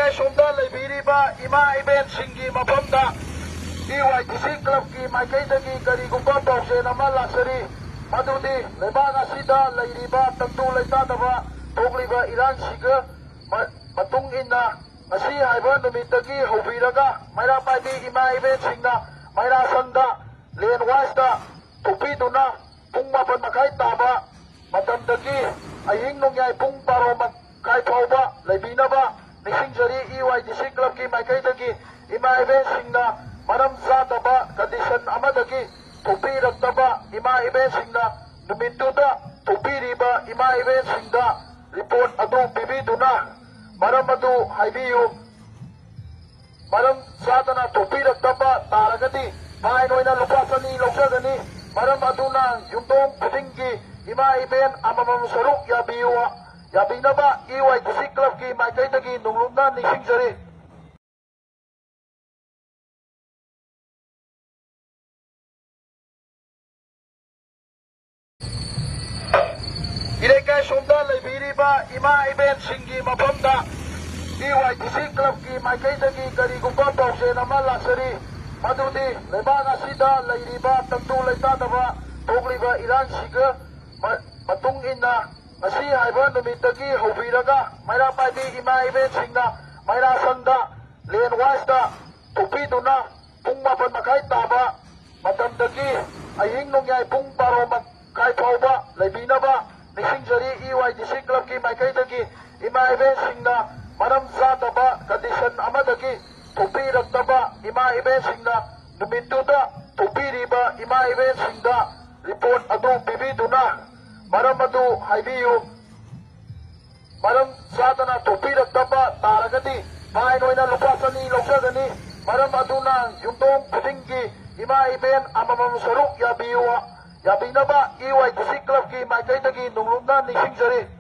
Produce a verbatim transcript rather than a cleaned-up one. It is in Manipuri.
ꯑꯁꯣꯝꯗ ꯂꯩꯕꯤꯔꯤꯕ ꯏꯃꯥ ꯏꯕꯦꯟꯁꯤꯡꯒꯤ ꯃꯐꯝꯗ ꯏ ꯋꯥꯏ ꯗꯤ ꯁꯤ ꯀ꯭ꯂꯕꯀꯤ ꯃꯥꯏꯀꯩꯗꯒꯤ ꯀꯔꯤꯒꯨꯝꯕ ꯄꯥꯎꯖꯦꯜ ꯑꯃ ꯂꯥꯛꯆꯔꯤ꯫ ꯃꯗꯨꯗꯤ ꯂꯩꯕꯥꯛ ꯑꯁꯤꯗ ꯂꯩꯔꯤꯕ ꯇꯪꯗꯨ ꯂꯩꯇꯥꯗꯕ ꯊꯣꯛꯂꯤꯕ ꯏꯔꯥꯡꯁꯤꯒ ꯃ-, ꯃꯇꯨꯡ ꯏꯟꯅ ꯉꯁꯤ ꯍꯥꯏꯕ ꯅꯨꯃꯤꯠꯇꯒꯤ ꯍꯧꯕꯤꯔꯒ ꯃꯩꯔꯥ ꯄꯥꯏꯕꯤ ꯏꯃꯥ ꯏꯕꯦꯟꯁꯤꯡꯅ ꯃꯩꯔꯥ ꯁꯪꯗ ꯂꯦꯟ ꯋꯥꯏꯁꯇ ꯊꯣꯛꯄꯤꯗꯨꯅ ꯄꯨꯡ ꯃꯥꯄꯟ ꯃꯈꯥꯏ ꯇꯥꯕ ꯃꯇꯝꯗꯒꯤ ꯑꯍꯤꯡ ꯅꯣꯡꯌꯥꯏ ꯄꯨꯡ ꯕꯥꯔꯣ ꯃꯈꯥꯏ ꯐꯥꯎꯕ ꯂꯩꯕꯤꯅꯕ ꯅꯤꯡꯁꯤꯡꯖꯔꯤ꯫ ꯏ ꯋꯥꯏ ꯗꯤ ꯁꯤ ꯀ꯭ꯂꯕꯀꯤ ꯃꯥꯏꯀꯩꯗꯒꯤ ꯏꯃꯥ ꯏꯕꯦꯟꯁꯤꯡꯅ ꯃꯔꯝ ꯆꯥꯗꯕ ꯀꯟꯗꯤꯁꯟ ꯑꯃꯗꯒꯤ ꯊꯣꯛꯄꯤꯔꯛꯇꯕ ꯏꯃꯥ ꯏꯕꯦꯟꯁꯤꯡꯅ ꯅꯨꯃꯤꯠꯇꯨꯗ ꯊꯣꯛꯄꯤꯔꯤꯕ ꯏꯃꯥ ꯏꯕꯦꯟꯁꯤꯡꯗ ꯔꯤꯄꯣꯔꯠ ꯑꯗꯨ ꯄꯤꯕꯤꯗꯨꯅ ꯃꯔꯝ ꯑꯗꯨ ꯍꯥꯏꯕꯤꯌꯨ꯫ ꯃꯔꯝ ꯆꯥꯗꯅ ꯊꯣꯛꯄꯤꯔꯛꯇꯕ ꯇꯥꯔꯒꯗꯤ fine ꯑꯣꯏꯅ ꯂꯨꯄꯥ ꯆꯅꯤ ꯂꯧꯖꯒꯅꯤ꯫ ꯃꯔꯝ ꯑꯗꯨꯅ ꯌꯨꯝꯊꯣꯡ ꯈꯨꯗꯤꯡꯒꯤ ꯏꯃꯥ ꯏꯕꯦꯟ ꯑꯃꯃꯝ ꯁꯔꯨꯛ ꯌꯥꯕꯤꯌꯨ, ꯌꯥꯕꯤꯅꯕ ꯏ ꯋꯥꯏ ꯗꯤ ꯁꯤ ꯀ꯭ꯂꯕꯀꯤ ꯃꯥꯏꯀꯩꯗꯒꯤ ꯅꯣꯡꯂꯨꯛꯅ ꯅꯤꯡꯁꯤꯡꯖꯔꯤ꯫ ꯏꯔꯩꯀꯥꯏ ꯁꯣꯝꯗ ꯂꯩꯕꯤꯔꯤꯕ ꯏꯃꯥ ꯏꯕꯦꯟꯁꯤꯡꯒꯤ ꯃꯐꯝꯗ ꯏ ꯋꯥꯏ ꯗꯤ ꯁꯤ ꯀ꯭ꯂꯕꯀꯤ ꯃꯥꯏꯀꯩꯗꯒꯤ ꯀꯔꯤꯒꯨꯝꯕ ꯄꯥꯎꯖꯦꯜ ꯑꯃ ꯂꯥꯛꯆꯔꯤ꯫ ꯃꯗꯨꯗꯤ ꯂꯩꯕꯥꯛ ꯑꯁꯤꯗ ꯂꯩꯔꯤꯕ ꯇꯪꯗꯨ ꯂꯩꯇꯥꯗꯕ ꯊꯣꯛꯂꯤꯕ ꯏꯔꯥꯡꯁꯤꯒ ꯃ-, ꯃꯇꯨꯡ ꯏꯟꯅ ꯉꯁꯤ ꯍꯥꯏꯕ ꯅꯨꯃꯤꯠꯇꯒꯤ ꯍꯧꯕꯤꯔꯒ ꯃꯩꯔꯥ ꯄꯥꯏꯕꯤ ꯏꯃꯥ ꯏꯕꯦꯟꯁꯤꯡꯅ ꯃꯩꯔꯥ ꯁꯪꯗ ꯂꯦꯟ ꯋꯥꯏꯁꯇ ꯊꯣꯛꯄꯤꯗꯨꯅ ꯄꯨꯡ ꯃꯥꯄꯟ ꯃꯈꯥꯏ ꯇꯥꯕ ꯃꯇꯝꯗꯒꯤ ꯑꯍꯤꯡ ꯅꯣꯡꯌꯥꯏ ꯄꯨꯡ ꯕꯥꯔꯣ ꯃꯈꯥꯏ ꯐꯥꯎꯕ ꯂꯩꯕꯤꯅꯕ ꯅꯤꯡꯁꯤꯡꯖꯔꯤ꯫ ꯏ ꯋꯥꯏ ꯗꯤ ꯁꯤ ꯀ꯭ꯂꯕꯀꯤ ꯃꯥꯏꯀꯩꯗꯒꯤ ꯏꯃꯥ ꯏꯕꯦꯟꯁꯤꯡꯅ ꯃꯔꯝ ꯆꯥꯗꯕ ꯀꯟꯗꯤꯁꯟ ꯑꯃꯗꯒꯤ ꯊꯣꯛꯄꯤꯔꯛꯇꯕ ꯏꯃꯥ ꯏꯕꯦꯟꯁꯤꯡꯅ ꯅꯨꯃꯤꯠꯇꯨꯗ ꯊꯣꯛꯄꯤꯔꯤꯕ ꯏꯃꯥ ꯏꯕꯦꯟꯁꯤꯡꯗ ꯔꯤꯄꯣꯔꯠ ꯑꯗꯨ ꯄꯤꯕꯤꯗꯨꯅ ꯃꯔꯝ ꯑꯗꯨ ꯍꯥꯏꯕꯤꯌꯨ꯫ ꯃꯔꯝ ꯆꯥꯗꯅ ꯊꯣꯛꯄꯤꯔꯛꯇꯕ ꯇꯥꯔꯒꯗꯤ fine ꯑꯣꯏꯅ ꯂꯨꯄꯥ ꯆꯅꯤ ꯂꯧꯖꯒꯅꯤ꯫ ꯃꯔꯝ ꯑꯗꯨꯅ ꯌꯨꯝꯊꯣꯡ ꯈꯨꯗꯤꯡꯒꯤ ꯏꯃꯥ ꯏꯕꯦꯟ ꯑꯃꯃꯝ ꯁꯔꯨꯛ ꯌꯥꯕꯤꯌꯨ, ꯌꯥꯕꯤꯅꯕ ꯏ ꯋꯥꯏ ꯗꯤ ꯁꯤ ꯀ꯭ꯂꯕꯀꯤ ꯃꯥꯏꯀꯩꯗꯒꯤ ꯅꯣꯡꯂꯨꯛꯅ ꯅꯤꯡꯁꯤꯡꯖꯔꯤ꯫